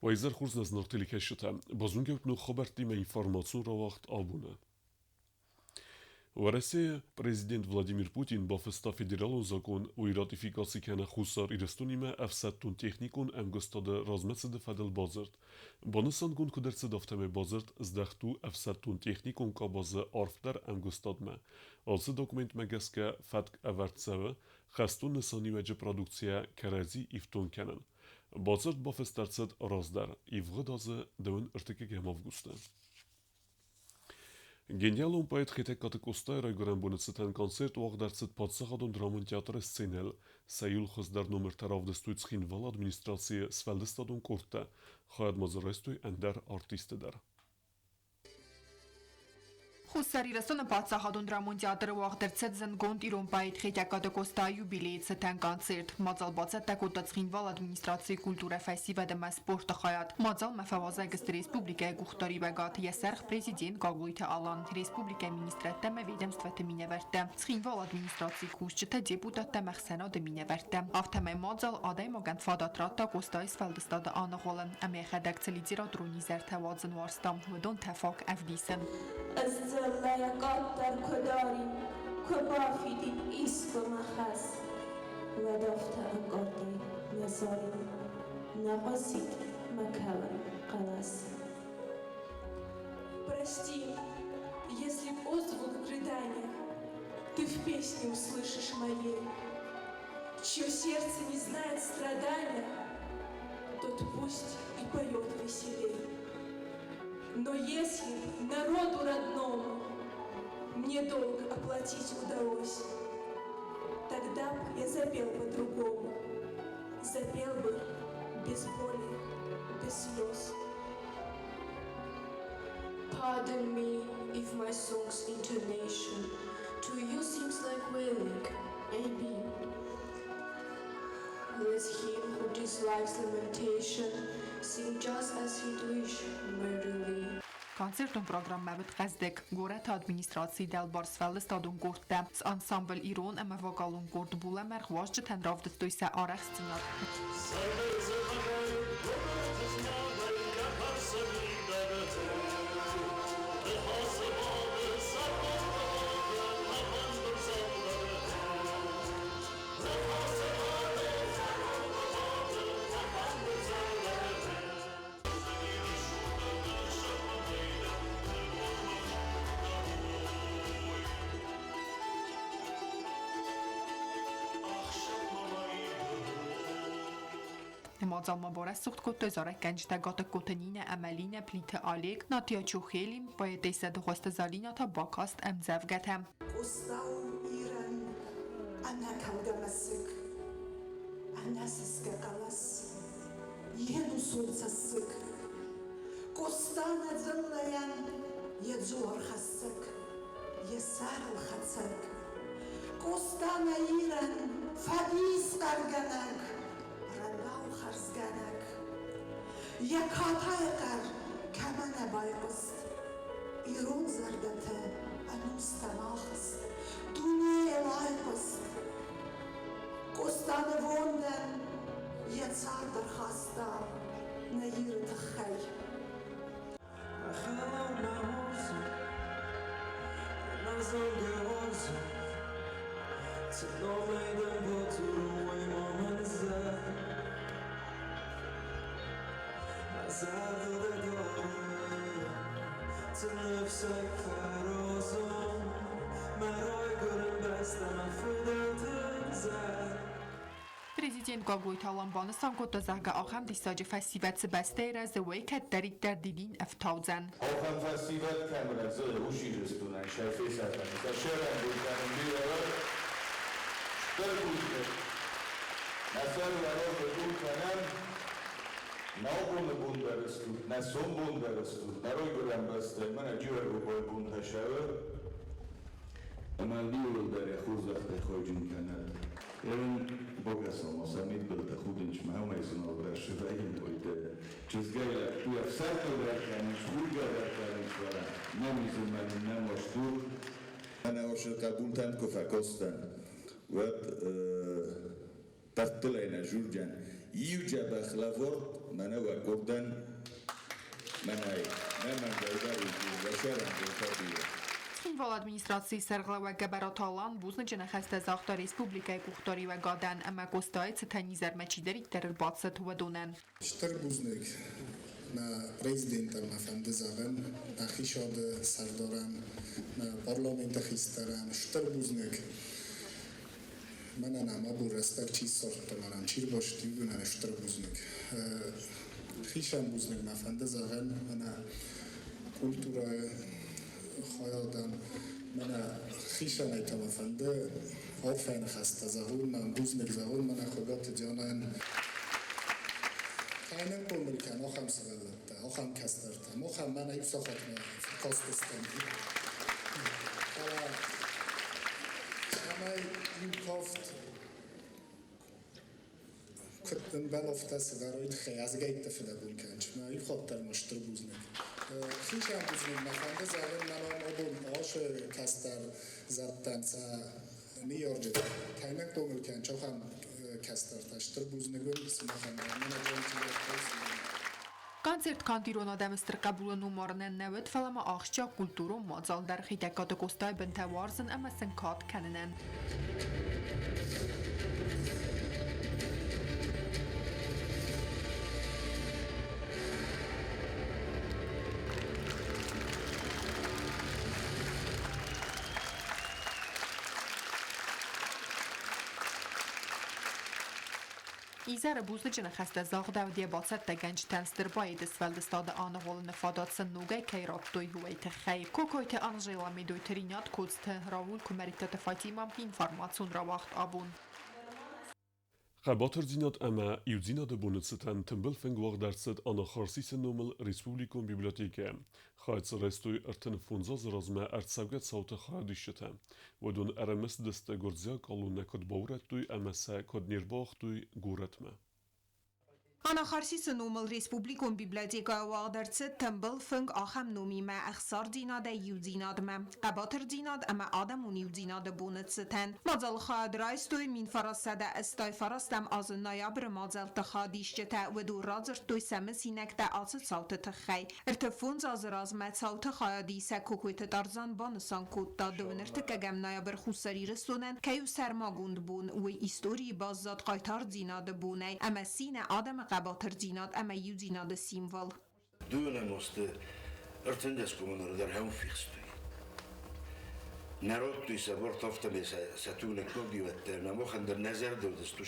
Уӕ изӕр хорз, нӕ зынаргъ телекӕсджытӕ! Базонгӕут ног хабӕрттимӕ информацион рауагъд абоны. Уӕрӕсейы президент Владимир Путин бафыста федералон закъон, уый ратификаци кӕны Хуссар Ирыстонимӕ ӕфсӕддон-техникон ӕмгуыстады размӕцыды фӕдыл бадзырд. Банысангонд куыд ӕрцыд, афтӕмӕй бадзырд здӕхт у ӕфсӕддон-техникон къабазы арфдӕр ӕмгуыстадмӕ. Ацы документмӕ гӕсгӕ фӕтк ӕвӕрд цӕуы хӕстон нысаниуӕджы продукцийӕ кӕрӕдзи ифтонг кӕнын. Бадзырд бафыст ӕрцыд раздӕр, ивгъуыд азы 23 августы. Гениалон поэт Хетӕгкаты Къостайы райгуырӕн боны цытӕн концерт уагъд ӕрцыд Паддзахадон драмон театры сценӕйыл. Сӕ иуыл хуыздӕр номыртӕ равдыстой Цхинвалы администрацийы сфӕлдыстадон къордтӕ, хайад ма дзы райстой ӕндӕр артисттӕ дӕр. Хуссар Ирыстоны паддзахадон драмон театры уагъд ӕрцыд зындгонд ирон поэт Хетӕгкаты Къостайы юбилейы цытӕн концерт. Мадзал бацӕттӕ кодта Цхинвалы администрацийы культурӕ, фӕсивӕд ӕмӕ спорты хайад. Мадзалмӕ фӕуазӕг сты республикӕйы къухдариуӕгад, йӕ сӕргъ президент Гаглойты Алан, республикӕйы министрӕдтӕ ӕмӕ ведомствӕты минӕвӕрттӕ, Цхинвалы администрацийы кусджытӕ, депутаттӕ ӕмӕ ӕхсӕнады минӕвӕрттӕ. Афтӕмӕй мадзал адӕймагӕн фадат радта Къостайы сфӕлдыстады аныгъуылын ӕмӕ йӕхӕдӕг цы литературон изӕртӕ уадзын уарзта, уыдон тӕфаг ӕвдисын. Ӕз дзыллӕйӕ къаддӕр куы дарин, куы бафидин искуы мӕ хӕс, уӕд афтӕ ӕнкъардӕй нӕ зарин, нӕ хъуысид мӕ кӕуын хъӕлӕс. Прости, если б отзвук рыдания ты в песне услышишь моей, чье сердце не знает страдания, тот пусть и поет веселей. Но если б народу родному мне долг оплатить удалось, тогда б я запел по-другому, запел бы без боли, без слез. Pardon me if my song's intonation to you seems like wailing, maybe. Let him who dislikes lamentation sing just as he'd wish merrily. Концертон программӕ уыд хъӕздыг. Горӕты администрацийы дӕлбар сфӕлдыстадон къордтӕ, ансамбль «Ирон» ӕмӕ вокалон къорд «Булӕмӕргъ» уазджытӕн равдыстой сӕ арӕхстдзинад. Мадзалмӕ барӕсугъд кодтой зарӕггӕнджытӕ Гатыгкоты Нинӕ ӕмӕ Линӕ Плиты Олег, Натия Чухели, поэтессӕ Дыгъуызты Залинӕ та бакаст ӕмдзӕвгӕтӕ. Къоста у Ирӕн ӕнӕкӕлгӕ мӕсыг, ӕнӕсысгӕ хъӕлӕс. Йе нусон цӕссыг. Къоста нӕ дзыллӕйӕн йӕ дзуархӕссӕг, йӕ сӕрыл хӕцӕг. Къоста нӕ Ирӕн фӕдисхъӕргӕнӕг, рӕдау хӕрзгӕнӕг. Йӕ катайы хъӕр кӕмӕ нӕ байхъуыст, ирон зӕрдӕты ӕнустӕм ахызт, дунейыл айхъуыст. Къоста нывондӕн йӕ цард ӕрхаста нӕ Иры тыххӕй. Президент Гаглойты Алан банысан кодта, зӕгъгӕ, ахӕм диссаджы фӕсивӕд цы бӕстӕйы рӕзы, уый кӕддӕриддӕр дидин ӕфтаудзӕн. Ахӕм фӕсивӕд кӕм рӕзы, уыцы Ирыстонӕй сӕ фесӕфӕн, сӕ сӕрӕнбон кӕнын бирӕ уӕд. Стыр бузныг! Нӕ сӕр уӕ разы къул кӕнӕм, нӕ абоны бон дӕр стут, нӕ сомбон дӕр стут, нӕ райгуырӕн бӕстӕйы мӕнӕ Джиуӕргуыбайы бонтӕ сӕвӕр, ӕмӕ иууылдӕр йӕ хорзӕхтӕй хайджын кӕнӕд. Ерын бакӕсӕм сӕ мидбылты худынчмӕ, ӕмӕ зынаргъдӕр сывӕййын ойты. Чызгӕй лӕппу ӕфсӕртӕ дӕр кӕнынц, худгӕ дӕр кӕнынц, фӕлӕ нӕ мизынмӕ нӕ мастур. Ӕнӕусы хъӕбултӕн куы фӕкастӕн, уӕд дӕрдтылӕй нӕ журдиан. Иу дзӕбӕх лӕвӕрд мӕнӕ уӕ къордӕн мӕнӕй, нӕ мӕнгӕй дӕр уыди, уӕ сӕрӕнбонтӕ бирӕ. Цхинвалы администрацийы сӕргълӕууӕг Гӕбӕраты Алан бузныджы ныхӕстӕ загъта республикӕйы къухдариуӕгадӕн ӕмӕ Къостайы цытӕн изӕрмӕ чидӕриддӕр ӕрбацыд, уыдонӕн. Стыр бузныг нӕ президентӕн мӕ фӕнды зӕгъын, нӕ хицауады сӕрдарӕн, нӕ парламенты хистӕрӕн. Стыр бузныг мӕнӕн ӕмӕ бур рӕстӕг чи ссардта, мӕнӕн чи рбасти, уыдонӕн стыр бузныг. Хицӕн бузныг мӕ фӕнды зӕгъын мӕнӕ культурӕйы хайадӕн, мӕнӕ хицӕнӕй та мӕ фӕнды арфӕйы ныхӕстӕ зӕгъун, мӕн бузныг зӕгъун мӕнӕ Хуыгаты Дианӕн. Кӕнӕн хъомыл кӕн ахӕм сывӕллӕттӕ, ахӕм кӕстӕртӕ. Махӕн мӕнӕ иу сахатмӕ кастыстӕм. Фӕлӕ цӕмӕй иу кафт куыд ӕмбӕлофтӕ сӕвӕрой тыххӕй ӕзгӕйттӕ фыдӕбон кӕныс. Мӕ иу хатт дӕр ма стыр бузныг. Хицӕн бузныг мӕ фӕнды зӕгъын мӕнӕн абон ацы кӕстӕр зӕдтӕн сӕ ныййарджытӕ. Кӕй нӕ хъомыл кӕныс, ахӕм кӕстӕртӕ. Стыр бузныг уын сымахӕн дӕр. Мӕнӕ Джонти Концерт канд ирон адӕмы стыр хъӕбулы ном арынӕн нӕ уыд, фӕлӕ ма ахсджиаг культурон мадзал дӕр Хетӕгкаты Къостайы бынтӕ уарзын ӕмӕ сын кад кӕнынӕн. Изӕры бузныджы ныхӕстӕ загъдӕуыд йӕ бацӕттӕгӕнджытӕн стыр поэты сфӕлдыстады аныгъуылыны фадат сын ногӕй кӕй радтой, уый тыххӕй. Кокойты Анжела, Медойты Ринат, Коцты Рауль, Куымӕридтаты Фатимӕ, информацион рауагъд абон. Хъӕбатырдзинад ӕмӕ иудзинады боны цытӕн тымбыл фынг уагъд ӕрцыд Анахарсисы номыл республикон библиотекӕйы. Хайад дзы райстой 35 азы размӕ ӕрцӕугӕ цауты хайадисджытӕ. Уыдон ӕрӕмысыдысты гуырдзиаг колоннӕ куыд баурӕдтой ӕмӕ сӕ куыд не рбауагътой горӕтмӕ. Анахарсисы номыл республикон библиотекӕйы уагъд ӕрцыд тымбыл фынг ахӕм номимӕ ӕхсардзинадӕй иудзинадмӕ, хъӕбатырдзинад ӕмӕ адӕмон иудзинады боны цытӕн. Мадзалы хайад райстой 1989 азы ноябры мадзӕлтты хайадисджытӕ, уыдон радзырдтой сӕ мысинӕгтӕ ацы цауты тыххӕй. 35 азы размӕ цауты хайадисӕг Кокойты Тарзан банысан кодта, дыууын ӕртыккӕгӕм ноябрь Хуссар Ирыстонӕн кӕй у сӕрмагонд бон, уый историйы баззад хъайтардзинады бонӕй ӕмӕ сси нӕ адӕмы хъӕбатырдзинад ӕмӕ иудзинады символ. Дыууын ӕнусты 13 коммунары дӕр хӕм фехстой. Народ сӕ бортовтӕ сӕ тугнӕ кодиуӕттӕ, нӕ мохӕн дӕр нӕ зӕрдӕ уыдысты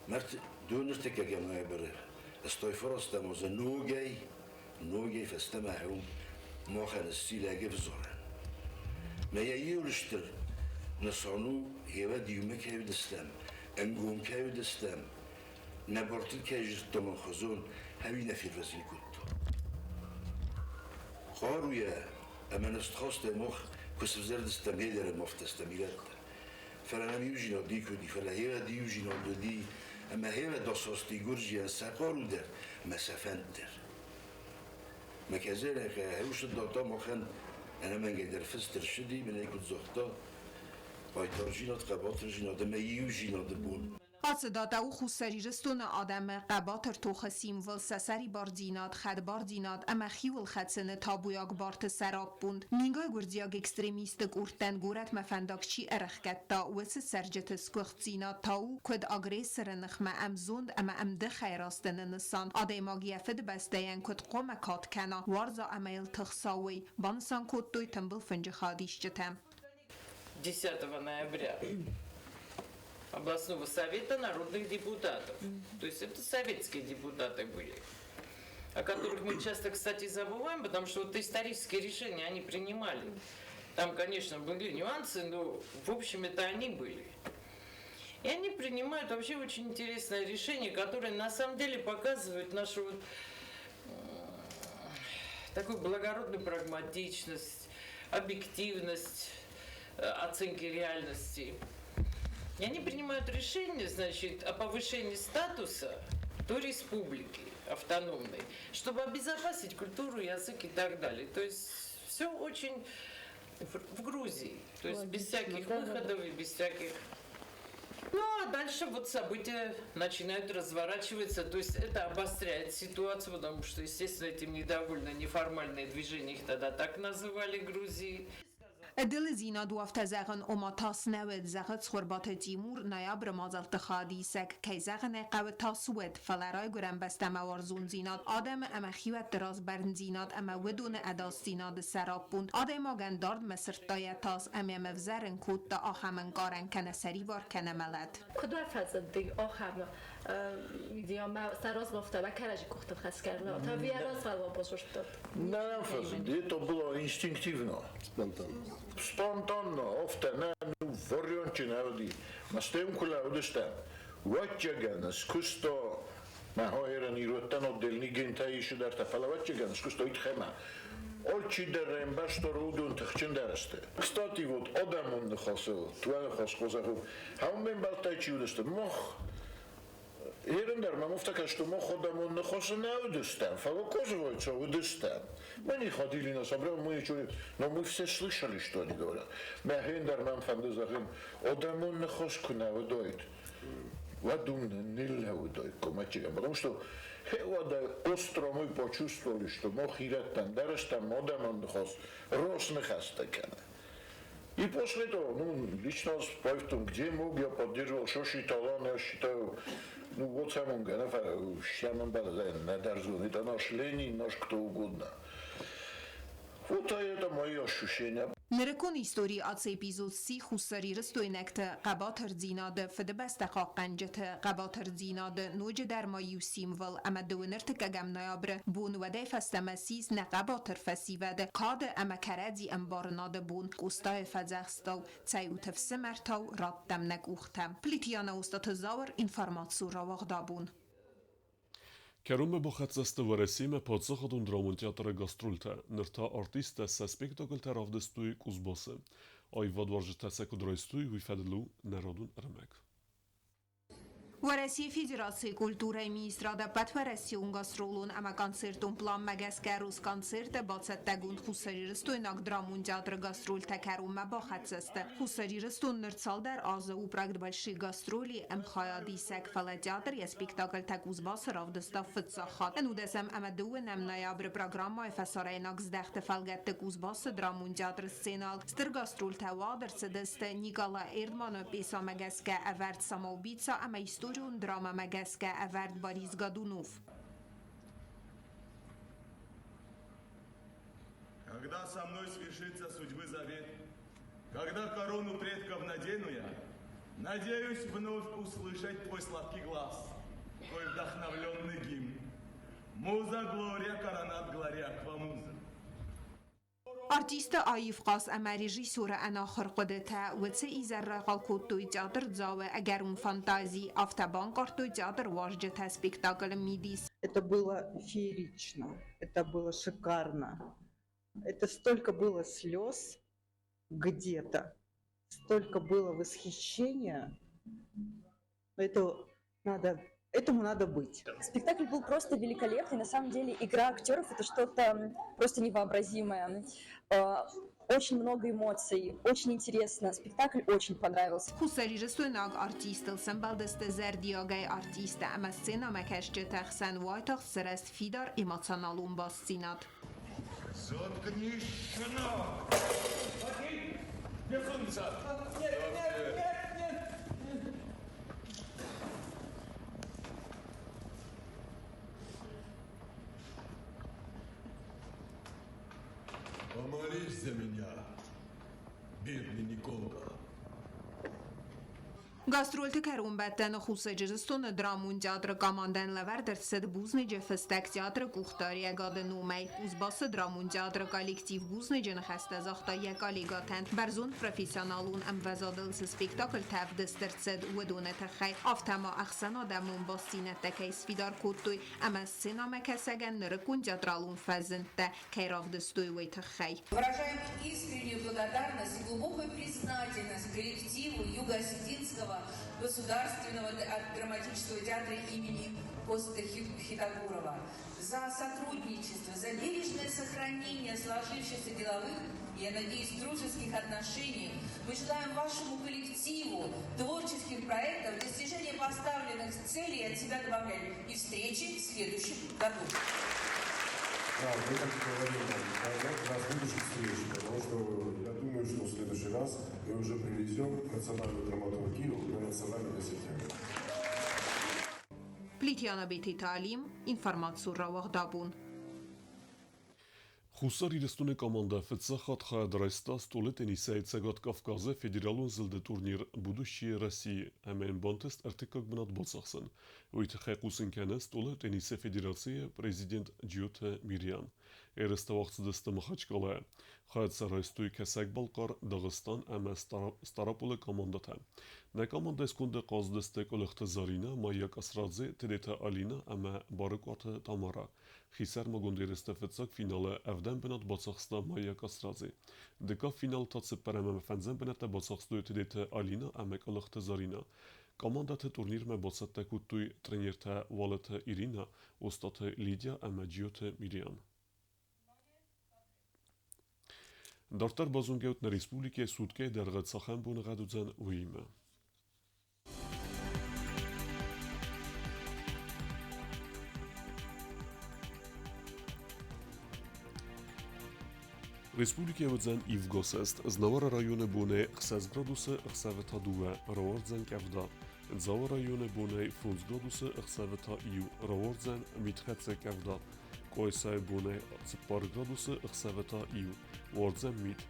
Mert дыууын ӕртыккӕгӕм ноябры ӕстой фарастам озы ногӕй, ногӕй фӕстӕмӕ хӕм мохӕн сси лӕгӕвзорӕн. Мӕ йӕ иу стыр нысан у, хевӕд иумӕ кӕй уыдыстӕм, ӕнгом кӕй уыдыстӕм, нӕ бортыл кӕй зыдтам ӕмхуызон, хӕуи нӕ фервӕзын кодта. Хъаруйӕ ӕмӕ ныфсхастӕй мах куы сывзӕрдыстӕм хелӕрӕм афтӕстӕм ирӕттӕ. Фӕлӕ нӕм иудзинад никуы уыди, фӕлӕ хевӕд иудзинад уыди, ӕмӕ хевӕд асасти гуырдзийӕн сӕ хъару дӕр ӕмӕ сӕ фӕнд дӕр. Мӕ кӕзӕрӕхӕ хӕусы дата махӕн ӕнӕмӕнгӕй дӕр фыст ӕрцыди, мӕнӕ куыд загъта, хъайтардзинад, хъӕбатырдзинад ӕмӕ иудзинады бон. Ацы датӕ у Хуссар Ирыстоны адӕмы хъӕбатыр тохы символ, сӕ сӕрибардзинад, хӕдбардзинад ӕмӕ хиуылхӕцыны табуйаг барты сӕраппонд. Мингай гуырдзиаг экстремистты къордтӕн горӕтмӕ фӕндаг чи ӕрӕхгӕдта, уыцы цӕрджыты сгуыхтдзинад та у, куыд агрессоры ныхмӕ ӕмзонд ӕмӕ ӕмдыхӕй растыны нысан, адӕймаг йӕ фыдыбӕстӕйӕн куыд хъуамӕ кад кӕна, уарза ӕмӕ йыл тыхса, уый, банысан кодтой тымбыл фынджы хайадисджытӕ. 10 ноября областного совета народных депутатов. То есть это советские депутаты были, о которых мы часто, кстати, забываем, потому что вот исторические решения они принимали. Там, конечно, были нюансы, но в общем это они были. И они принимают вообще очень интересное решение, которое на самом деле показывает нашу вот такую благородную прагматичность, объективность оценки реальности. И они принимают решение, значит, о повышении статуса той республики автономной, чтобы обезопасить культуру, язык и так далее. То есть все очень в Грузии. То есть без всяких выходов и без всяких. Ну, а дальше вот события начинают разворачиваться, то есть это обостряет ситуацию, потому что, естественно, этим недовольны неформальные движения, их тогда так называли Грузии. Ӕдылыдзинад у афтӕ зӕгъын, ома тас нӕ уыд, зӕгъы Цхуырбаты Тимур, ноябры мадзӕлтты хайадисӕг. Кӕй зӕгъын ӕй хъӕуы, тас уыд, фӕлӕ райгуырӕн бӕстӕмӕ уарзондзинад, адӕмы ӕмӕ хиуӕтты раз бӕрндзинад ӕмӕ уыдоны ӕдасдзинады сӕраппонд адӕймагӕн дардмӕ сырдта йӕ тас ӕмӕ йӕм ӕвзӕрын кодта ахӕм ӕнкъарӕн кӕнӕ сӕрибар, кӕнӕ мӕлӕт. Куыд уӕ фӕзынди ахӕм идея сӕ размӕ кӕрӕдзи къухтыл хӕсгӕ ӕви развӕлгъау? Нӕ фӕзынди, это было инстинктивно. Спонтанно. Спонтанно, афтӕ нӕ, ну, вариант нӕ уыди. Мастем куы лӕууыдыстӕм, уӕддзӕгӕн скуыста мӕ хаерӕн ирӕттӕн отдельный гентӕ исыдӕртӕ, фӕлӕ уӕддзӕгӕн скуыста итхемӕ. Алчидӕр ӕмбӕрста уыдон тыхджындӕр сты. Кстати, вот адӕмон ныхасыл, туӕ ныхас хъозӕгъ, хӕм ӕмбӕлттӕй чи уыдысты, мах Ерын мӕм афтӕ касти, мах адӕмон ныхасы нӕ уыдыстӕм, фӕлӕ оказывается, уыдыстӕм. Мы не ходили на собрание, мы ничего не... Но мы все слышали, что они говорят. Мӕхи дӕр мӕм фӕнды зӕгъын, адӕмон ныхас куы нӕ уыдаид, уӕд уым ныллӕуыдаиккам, потому что уӕдӕ остро мы почувствовали, что мах ирӕттӕн дӕр стӕм адӕмон ныхас рост ныхӕстӕ кӕны. И после этого, ну, лично поэтому, где мог, я поддерживал Шоши Талан, я считаю, ну, вот сам он, это наш Ленин, наш кто угодно. Вот это мои ощущения. Нырыккон историйы ацы эпизод сси хуссарирыстойнӕгты хъӕбатырдзинады, Фыдыбӕстӕ хъахъхъӕнджыты хъӕбатырдзинады ноджыдӕр ма иу символ ӕмӕ 23 ноябры бон уӕдӕй фӕстӕмӕ ссис нӕ хъӕбатыр фӕсивӕды кады ӕмӕ кӕрӕдзи ӕмбарынады бон Къостайы фӕдзӕхстыл «Цӕйут ӕфсымӕртау, раттӕм нӕ къухтӕ». Плиты Яна, Остъаты Зауыр, информацион рауагъдабон. Кӕронмӕ бахӕццӕ сты Уӕрӕсемӕ паддзахадон драмон театры гастрольтӕ. Ныр та артисттӕ сӕ спектакльтӕ равдыстой Къузбассы. Аивадуарзджытӕ сӕ куыд райстой, уый фӕдыл у нӕ радон ӕрмӕг. Уӕрӕсейы Федерацийы культурӕйы министрад ӕппӕтуӕрӕсеон гастролон ӕмӕ концертон планмӕ гӕсгӕ Росконцерты бацӕттӕгонд хуссарирыстойнаг драмон театры гастрольтӕ кӕронмӕ бахӕццӕ сты. Хуссар Ирыстон ныр цалдӕр азы у проект «Большие гастроли» ӕмхайадисӕг, фӕлӕ театр йӕ спектакльтӕ Кузбассы равдыста фыццаг хатт. 19-ӕм ноябры программӕйы фӕсарӕйнаг здӕхты фӕлгӕтты Кузбассы драмон театры сценӕйыл стыр гастрольтӕ уагъд ӕрцыдысты Николай Эрдманы пьесӕмӕ гӕсгӕ ӕвӕрд «Самоубийца» ӕмӕ историон драмӕмӕ гӕсгӕ ӕвӕрд «Борис Годунов». Когда со мной свершится судьбы завет, когда корону предков надену я, надеюсь вновь услышать твой сладкий глас, твой вдохновленный гимн. Муза Глория, коронат Глория Аквамуза. Артисты аив хъаз ӕмӕ режиссеры ӕнахуыр хъуыдытӕ уыцы изӕр райхъал кодтой театрдзауы ӕгӕрон фантази, афтӕ банкъардтой театруарзджытӕ спектаклы мидис. Это было феерично, это было шикарно. Это столько было слез где-то, столько было восхищения. Это надо, этому надо быть. Спектакль был просто великолепный. На самом деле игра актеров это что-то просто невообразимое. Очень много эмоций, очень интересно. Спектакль очень понравился. Хуссарирыстойнаг артисттыл сӕмбӕлдысты зӕрдиагӕй артисттӕ ӕмӕ сценӕмӕкӕсджыты хсӕн уайтагъд сырӕзт фидар эмоционалон бастдзинад. Заткнись, щенок! Не сунься! Нет, нет, нет, нет! Помолись за меня, бедный Николка. Гастрольты кӕронбӕттӕны Хуссар Ирыстоны драмон театры командӕйӕн лӕвӕрд ӕрцыд бузныджы фыстӕг театры къухдариӕгады номӕй. Кузбассы драмон театры коллектив бузныджы ныхӕстӕ загъта йӕ коллегӕтӕн, бӕрзонд профессионалон ӕмвӕзадыл цы спектакльтӕ ӕвдыст ӕрцыд, уыдоны тыххӕй. Афтӕ ма ӕхсӕнадӕмон бастдзинӕдтӕ кӕй сфидар кодтой ӕмӕ сценӕмӕкӕсӕгӕн нырыккон театралон фӕзындтӕ кӕй равдыстой, уый тыххӕй. Выражаем искреннюю благодарность и глубокую признательность коллективу Юго-Осетинского государственного драматического театра имени Коста Хетагурова за сотрудничество, за бережное сохранение сложившихся деловых и, я надеюсь, дружеских отношений. Мы желаем вашему коллективу творческих проектов. поставленных целей, от себя добавляли. И встречи в следующем году. Да, мы как говорим, до следующих встреч, потому что я думаю, что в следующий раз мы уже привезем национальную драматургию на национальном языке. Плиты Анна Алим, информацию рауагъдабон. Хуссар Ирыстоны командӕ фыццаг хатт хайад райста стъолы теннисӕй Цӕгат Кавказы федералон зылды турнир «Будущее России» ӕмӕ йын бантыст ӕртыккаг бынат бацахсын. Уый тыххӕй хъусын кӕны стъолы теннисы федерацийы президент Джиоты Мириан. Ерыстӕ уагъд цыдысты Махачкалайы. Хайад сӕ райстой Кӕсӕг-Балхъар, Дагъыстан ӕмӕ Стъараполы командӕтӕ. Нӕ командӕйы сконды хъазыдысты Къуылыхты Заринӕ, Майя Къасрадзе, Тедеты Алинӕ ӕмӕ Барыкъуаты Тамара. Хисӕрмагонд ерысты фыццаг финалы ӕвдӕм бынат бацахста Майя Къасрадзе. Дыккаг финал та цыппӕрӕм ӕмӕ фӕндзӕм бынӕттӕ бацахстой Тедеты Алинӕ ӕмӕ Къуылыхты Заринӕ. Командӕты турнирмӕ бацӕттӕ кодтой тренертӕ Уалыты Иринӕ, Остъаты Лидия ӕмӕ Джиоты Мириан. Дарддӕр базонгӕ ут нӕ республикӕйы суткӕйы дӕргъы цахӕм боныгъӕд уыдзӕн, уыимӕ. Республикӕйы уыдзӕн ивгосӕст. Знауыры районы бонӕй 6 градусы, ӕхсӕвы та 2, рауардзӕн къӕвда. Дзауы районы бонӕй 5 градусы, ӕхсӕвы та 1, рауардзӕн митхӕццӕ къӕвда. Къуайсайы бонӕй 4 градусы, ӕхсӕвы та 1, уардзӕн мит.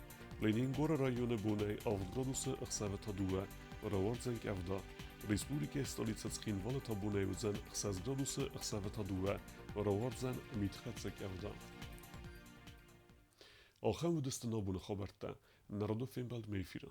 Ленингоры районы бонӕй 7 градусы, ӕхсӕвы та 2, рауардзӕн къӕвда. Республикӕйы столицӕ Цхинвалы та бонӕй уыдзӕн 6 градусы, ӕхсӕвы та 2, рауардзӕн митхӕццӕ къӕвда. Ахӕм уыдысты нӕ абоны хабӕрттӕ. Нӕ радон фембӕлд ме эфиры.